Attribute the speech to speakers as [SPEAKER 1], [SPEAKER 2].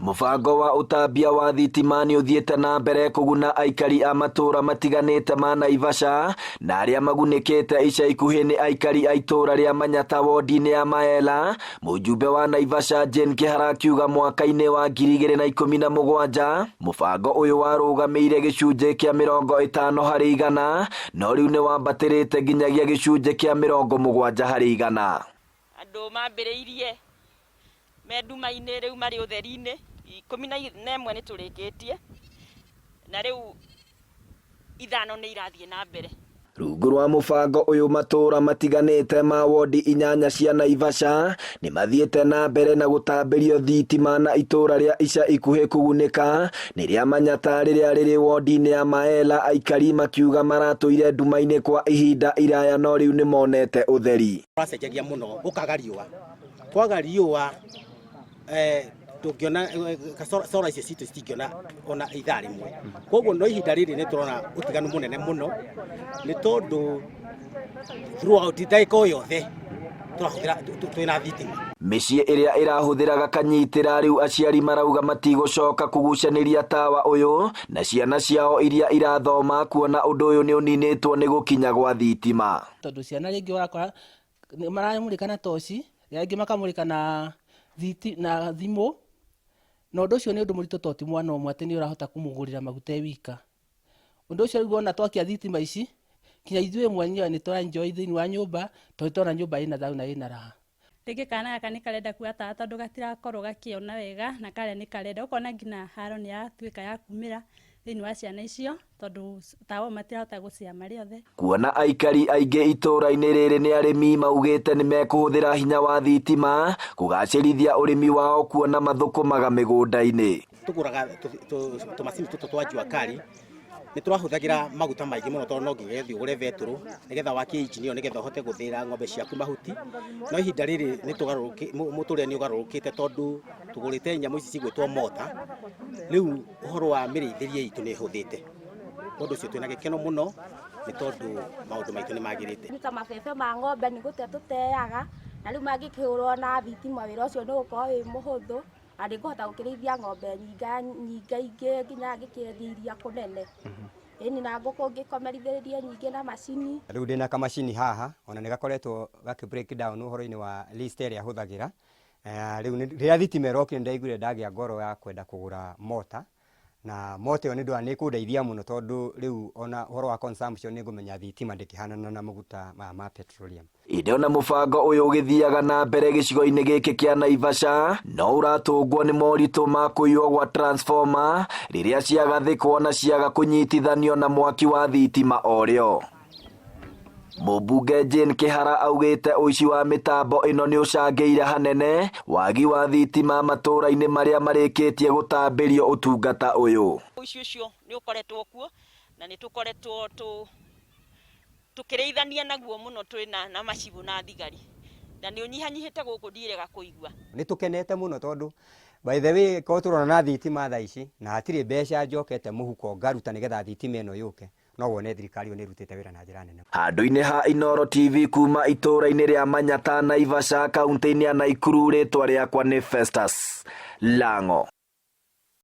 [SPEAKER 1] Mũbango wa ũtambia wa thitima nĩ ũthiĩte na mbere kũguna aikari a matũũra matiganĩte ma Naivasha, na arĩa magunĩkĩte ica ikuhĩ nĩ aikari a itũũra rĩa Manyata wondi-inĩ ya Maela. Mũjumbe wa Naivasha Jane Kĩhara akiuga mwaka-inĩ wa 2017 mũbango ũyũ warũgamĩire gĩcunjĩ kĩa 50%, no rĩu nĩ wambatĩrĩte nginyagia gĩcunjĩ kĩa 70%.
[SPEAKER 2] Andũ mambĩrĩirie me nduma-inĩ rĩu marĩ ũtheri-inĩ, 11 nĩ tũrĩkĩtie na rĩu 5 nĩ irathiĩ na mbere.
[SPEAKER 1] Rungu rwa mũbango ũyũ matũũra matiganĩte ma wondi 8 cia Naivasha nĩ mathiĩte na mbere na gũtambĩrio thitima na itũũra rĩa ica ikuhĩ kũgunĩka nĩ rĩa Manyata rĩrĩa rĩrĩ wondi-inĩ ya Maela, aikari makiuga maratũire nduma-inĩ kwa ihinda iraya no rĩu nĩ monete ũtheri.
[SPEAKER 3] Tũracenjagia mũno gũkaga riũa, kwaga riũa ndũngĩona solar icio citũ citingĩona ona ithaa rĩmwe. Koguo no ihinda rĩrĩ nĩ tũrona ũtiganu mũnene mũno nĩ tondũ throughout ndagĩka o yothe tũrahũthĩra twĩna thitima.
[SPEAKER 1] Mĩciĩ ĩrĩa ĩrahũthĩra gakanyitĩra rĩu aciari marauga matigũcoka kũgucanĩria tawa ũyũ na ciana ciao iria irathoma kuona ũndũ ũyũ nĩ ũninĩtwo nĩ gũkinya gwa thitima.
[SPEAKER 4] Tondũ ciana rĩngĩ ũrakora maramũrĩka na toci, angĩ makamũrĩka na thiti, na thimũ, na ũndũ ũcio nĩ ũndũ mũritũ tondũ ti mwana ũmwe atĩ nĩ ũrahota kũmũgũrĩra maguta e wika. Ũndũ ũcio rĩu wona twakia thitima ici, nginya ithuĩ mwenyewe nĩ tũra enjoy thĩinĩ wa nyũmba, tondũ tũrona nyũmba ĩna thayũ na ĩna raha.
[SPEAKER 5] Rĩngĩ kana gaka nĩ karenda kuoya tawa tondũ gatirakorwo gakĩona wega na karĩa nĩ karenda, ũkona nginya haro nĩ yatuĩka ya kumĩra thĩinĩ wa ciana icio tondũ tawa ũyũ matirahota gũcĩa marĩ othe.
[SPEAKER 1] Kuona aikari aingĩ itũũra-inĩ rĩrĩ nĩ arĩmi maugĩte nĩ mekũhũthĩra hinya wa thitima kũgacĩrithia ũrĩmi wao kuona mathũkũmaga mĩgũnda-inĩ.
[SPEAKER 3] Tũgũraga tũmacini tũtũ twa jua kali, nĩ tũrahũthagĩra maguta maingĩ mũno tondũ no nginya ũthiĩ ũgũre betũrũ nĩgetha wakie injini ĩyo nĩgetha ũhote gũthĩĩra ng'ombe ciaku mahuti. No ihinda rĩrĩ nĩ mũtũrĩre nĩ ũgarũrũkĩte tondũ tũgũrĩte nyamũ ici cigwĩtwo mota, rĩu ũhoro wa mĩrĩithĩrie itũ nĩ ĩhũthĩte. Ũndũ ũcio twĩna gĩkeno mũno nĩ tondũ maũndũ maitũ nĩ magĩrĩte.
[SPEAKER 6] Rĩu ta mabebe ma ng'ombe nĩ gũte tũteaga, na rĩu mangĩkĩhũrwo na thitima wĩra ũcio nĩ ũgũkorwo wĩ mũhũthũ, na nĩ ngũhota gũkĩrĩithia ng'ombe nyingaingĩ nginya ngĩkĩendia iria kũnene. Ĩni na ngũkũ ngĩkomerithĩrĩrie nyingĩ na macini.
[SPEAKER 7] Rĩu ndĩna kamacini haha ona nĩ gakoretwo gakĩ break down ũhoro-inĩ wa list ĩrĩa hũthagĩra. Rĩu rĩrĩa thitima ĩrokire nĩ ndaiguire ndagĩa ngoro ya kwenda kũgũra mota, na mota ĩyo nĩ ndĩrona nĩ ĩkũndeithia mũno tondũ rĩu ona ũhoro wa consumption nĩ ngũmenya thitima ndĩkĩhanana na maguta maya ma petroleum.
[SPEAKER 1] Ĩndĩ ona mũbango ũyũ ũgĩthiaga na mbere gĩcigo-inĩ gĩkĩ kĩa Naivasha, no ũratũngwo nĩ moritũ ma kũiywo gwa transformer rĩrĩa ciagathĩkwo na ciaga kũnyitithanio na mwaki wa thitima o rĩo. Mũmbunge Jane Kĩhara augĩte ũici wa mĩtambo ĩno nĩ ũcangĩire hanene wagi wa thitima matũũra-inĩ marĩa marĩkĩtie gũtambĩrio ũtungata ũyũ.
[SPEAKER 2] Ũici ũcio nĩ ũkoretwo kuo na nĩ tũkoretwo tũkĩrĩithania naguo mũno twĩna na macibũ na thigari na nĩ ũnyihanyihĩte gũkũ ndirega kũigua.
[SPEAKER 7] Nĩ tũkenete mũno tondũ by the way korwo tũrona na thitima thaa ici na hatirĩ mbeca njokete mũhuko ngaruta nĩgetha thitima ĩno yũke, no wone thirikari ĩyo nĩ ĩrutĩte wĩra na njĩra nene.
[SPEAKER 1] Handũ-inĩ ha Inooro TV kuma itũũra-inĩ rĩa Manyata, Naivasha, kaunti-inĩ ya Naikuru, rĩtwa rĩakwa nĩ Festus Lang'o.